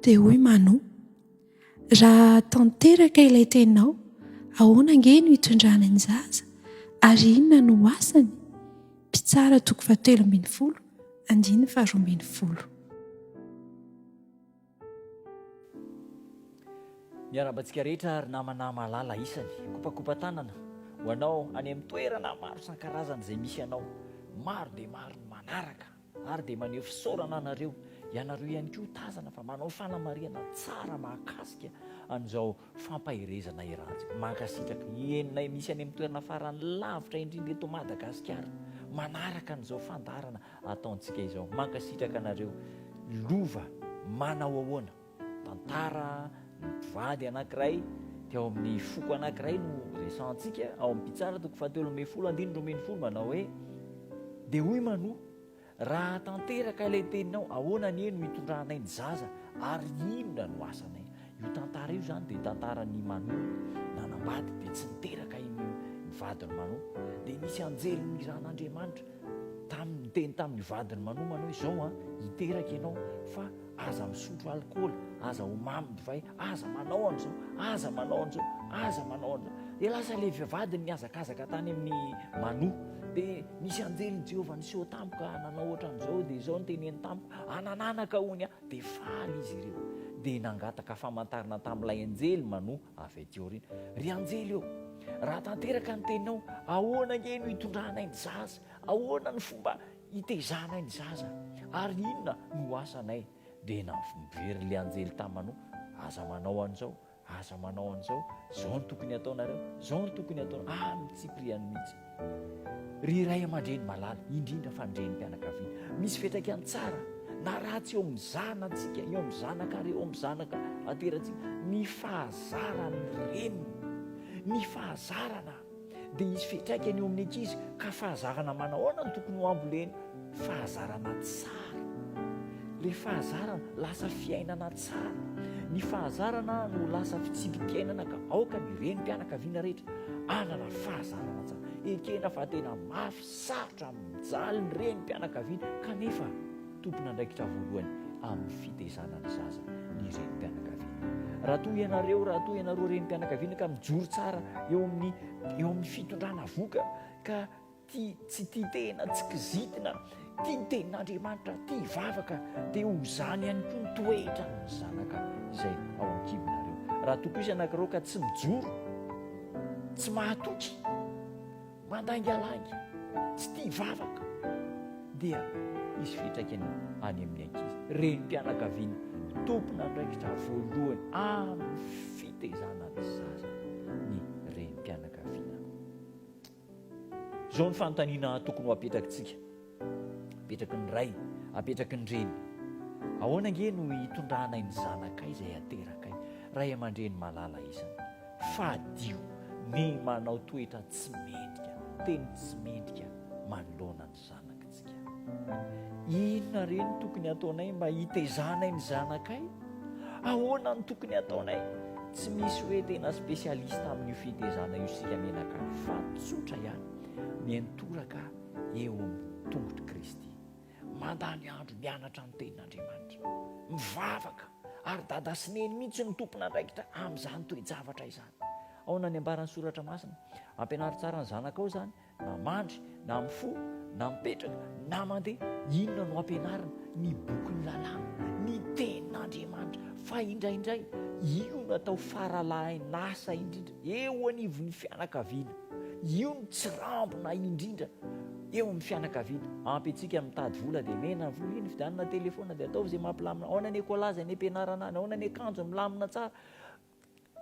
Dia hoy Manoa, Raha tanteraka ilay teninao, ahoana ange no hitondrana ny zaza, ary inona no ho asany? Mpitsara toko fahatelo ambinifolo, andininy faharoa ambinifolo. Miarahaba antsika rehetra ry namana malala isany. Kopakopa-tanana ho anao any amin'ny toerana maro isan-karazany izay misy anao. Maro dia maro ny manaraka ary dia maneho fisaorana anareo. Ianareo ihany koa tazana fa manao fanamarihana tsara mahakasika an'izao fampaherezana iarahantsika. Mankasitraka. Henonay misy any amin'ny toerana farany lavitra indrindra eto Madagasikara manaraka an'izao fandaharana ataontsika izao. Mankasitraka anareo. Lova manao ahoana? Tantara ny mpivady anankiray teo amin'ny foko anankiray no resahantsika ao amin'ny Mpitsara toko fahatelo ambinifolo andininy 12 manao hoe dia hoy Manoa Raha tanteraka ilay teninao, ahoana anie no hitondranay ny zaza ary inona no asanay? Io tantara io izany dia tantaran'i Manoa nanambady dia tsy niteraka iny ny vadin'i Manoa. Dia nisy anjely nirahan'Andriamanitra taminy niteny tamin'ny vadin'i Manoa manao izao an, hiteraka ianao fa aza misotro alikaola, aza ho mamy divay, aza manao an'izao, aza manao an'izao, aza manao an'izao. Dia lasa ilay vadiny nihazakazaka tany amin'ny Manoa. Dia nisy anjelin'i Jehovah niseho tamiko ka nanao ohatran'izao, dia izao no teneny tamiko, anananaka hono aho. Dia faly izy ireo. Dia nangataka famantarana tamin'ilay anjely Manoa avy aty aoriana. Ry anjely ô, raha tanteraka ny teninao, ahoana ange no hitondranay ny zaza? Ahoana ny fomba hitezanay ny zaza? Ary inona no asanay? Dia nampiverin' ilay anjely tamin'i Manoa, Aza manao an'izao, aza manao an'izao, izao no tokony hataonareo, izao no tokony hataonareo, amin'ny tsipiriany mihitsy. Ry ray aman-dreny malala, indrindra fa ny renim-pianakaviana, misy fiantraikany tsara na ratsy eo amin'ny zanatsika, eo amin'ny zanakareo, eo amin'ny zanaka ateratsika, ny fahazaran'ny reniny, ny fahazarana. dia hisy fiantraikany eo amin'ny ankizy ka fahazarana manao ahoana no tokony ho ambolena? Fahazarana tsara. Ilay fahazarana lasa fiainana tsara. Ny fahazarana no lasa fitsipi-piainana ka aoka ny renim-pianakaviana rehetra hanana fahazarana tsara. Ekena fa tena mafy, sarotra, mijaly ny renim-pianakaviana kanefa Tompon'andraikitra voalohany amin'ny fitezana ny zaza ny renim-pianakaviana. Raha toa ianareo, raha toa ianareo renim-pianakaviana ka mijoro tsara eo amin'ny eo amin'ny fitondrana voka ka tia tsy tia tena, tsy kizitina, tia ny tenin'Andriamanitra, tia hivavaka, dia ho izany ihany koa ny toetran'ny zanaka izay ao an-kibonareo. Raha toa kosa ianareo ka tsy mijoro, tsy mahatoky, Mandaingalainga, tsy tia vavaka dia hisy fiantraikany any amin'ny ankizy. Renim-pianakaviana tompon'andraikitra voalohany amin'ny fitaizana ny zaza ny renim-pianakaviana. Izao ny fanontaniana tokony ho apetrakitsika. Apetraky ny ray, apetraky ny reny. Ahoana ange no hitondranay ny zanakay izay aterakay? Ray aman-dreny malala isany. Fadio ny manao toetra tsy mendrika, teny tsy mendrika manoloana ny zanakitsika. Inona re no tokony hataonay mba hitezanay ny zanakay? Ahoana no tokony hataonay? Tsy misy hoe tena spécialiste amin'io fitezana io isika mianakavy fa tsotra ihany. Miantoraka eo amin'ny tongotr'i Kristy. Mandany andro mianatra ny tenin'Andriamanitra. Mivavaka ary dada sy neny mihitsy no tompon'andraikitra amin'izany toe-javatra izany. Ahoana ny ambaran'ny soratra masina? Ampianaro tsara ny zanakao izany, na mandry, na mifoha, na mipetraka, na mandeha. Inona no ampianarina? Ny bokin'ny lalàna, ny tenin'Andriamanitra. Fa indraindray, io no atao faralahin'asa indrindra eo anivon'ny fianakaviana. Io no tsirambina indrindra eo amin'ny fianakaviana. Ampy antsika mitady vola dia mena ny vola, iny vidianana telephone dia ataovy izay mampilamina. Aona ny écolage any am-pianarana any, aona ny akanjo milamina tsara.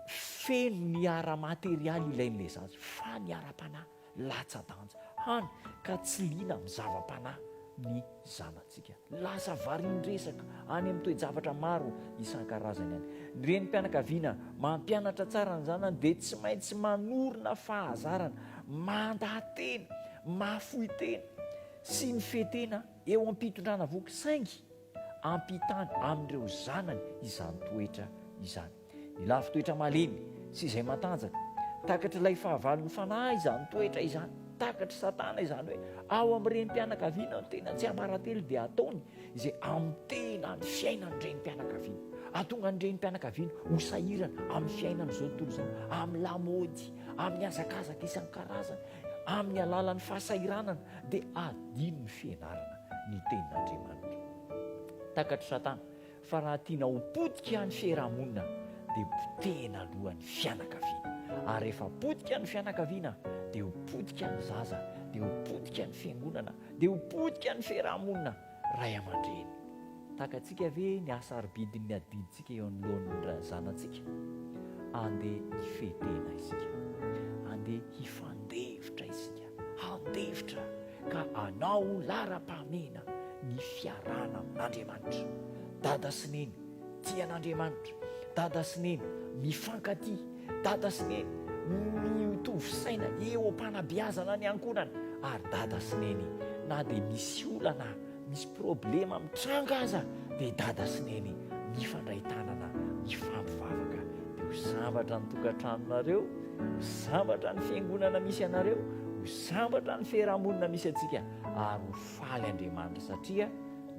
Feno ny ara-materialy ilain'ilay zaza fa ny ara-panahy latsa-danja. Hany ka tsy liana amin'ny zava-panahy ny zanatsika. Lasa varin-dresaka any amin'ny toe-javatra maro isan-karazany any. Ny renim-pianakaviana mampianatra tsara ny zanany dia tsy maintsy manorina fahazarana, mandaha-tena, mahafoy tena sy mifehy tena eo am-pitondrana voky saingy ampitany amin'ireo zanany izany toetra izany. Ny lafy toetra malemy sy izay matanjaka. Takatr'ilay fahavalon'ny fanahy izany toetra izany. Takatr'i Satana izany hoe ao amin'ny renim-pianakaviana no tena tsiambaratelo dia ataony izay hamotehina ny fiainan'ny renim-pianakaviana. Hahatonga ny renim-pianakaviana ho sahirana amin'ny fiainan'izao tontolo izao, amin'ny lamaody, amin'ny hazakazaka isan-karazany, amin'ny alalan'ny fahasahiranana, dia hadino ny fianarana ny Tenin'Andriamanitra. Takatr'i Satana fa raha tiana ho potika ny fiarahamonina dia potehina aloha ny fianakaviana. Ary rehefa potika ny fianakaviana dia ho potika ny zaza, dia ho potika ny fiangonana, dia ho potika ny fiarahamonina. Ray aman-dreny, takatsika ve ny hasarobidin'ny adidintsika eo anoloan'ny zanatsika? Andeha hifehy tena isika. Andeha hifandefitra isika. Handefitra ka hanao ho laharam-pahamehana ny fiarahana amin'Andriamanitra. Dada sy Neny, tia an'Andriamanitra. Dada sy Neny, mifankatia. Dada sy Neny, mitovy saina eo am-panabeazana ny ankohonana. Ary Dada sy Neny, na dia misy olana, misy problema mitranga aza, dia Dada sy Neny mifandray tanana, mifampivavaka. Dia ho sambatra ny tokantranonareo, ho sambatra ny fiangonana misy anareo, ho sambatra ny fiarahamonina misy antsika, ary ho faly Andriamanitra satria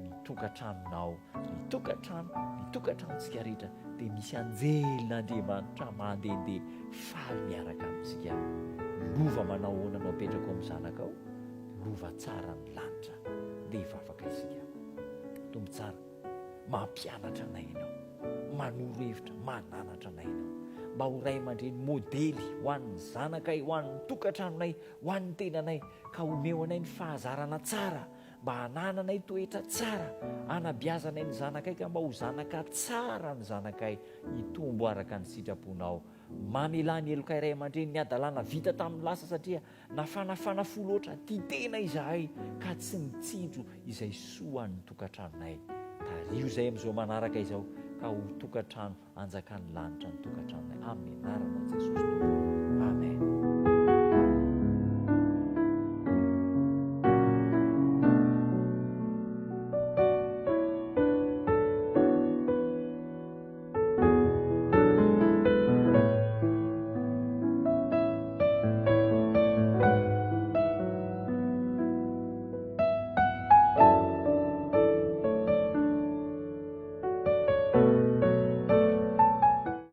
ny tokantranonao, ny tokantrano, ny tokantranontsika rehetra dia misy anjelin'Andriamanitra mandehandeha faly miaraka amintsika. Lova manao ahoana no apetrako amin'ny zanakao? Lova tsara ny lanitra. Ndeha hivavaka isika. Tompo tsara, mampianatra anay Ianao, manoro hevitra, mananatra anay Ianao, mba ho ray aman-dreny modely ho an'ny zanakay, ho an'ny tokantranonay, ho an'ny tenanay, ka omeo anay ny fahazarana tsara mba hanananay toetra tsara, hanabeazanay ny zanakay ka mba ho zanaka tsara ny zanakay, hitombo araka ny sitraponao. Mamelà ny helokay ray aman-dreny ny hadalana vita tamin'ny lasa satria nafanafana fo loatra, tia tena izahay ka tsy nitsinjo izay soa an'ny tokantranonay. Tariho izay amin'izao manaraka izao ka ho tokantrano anjakan'ny lanitra ny tokantranonay. Amin'ny anaranao Jesosy Tompo.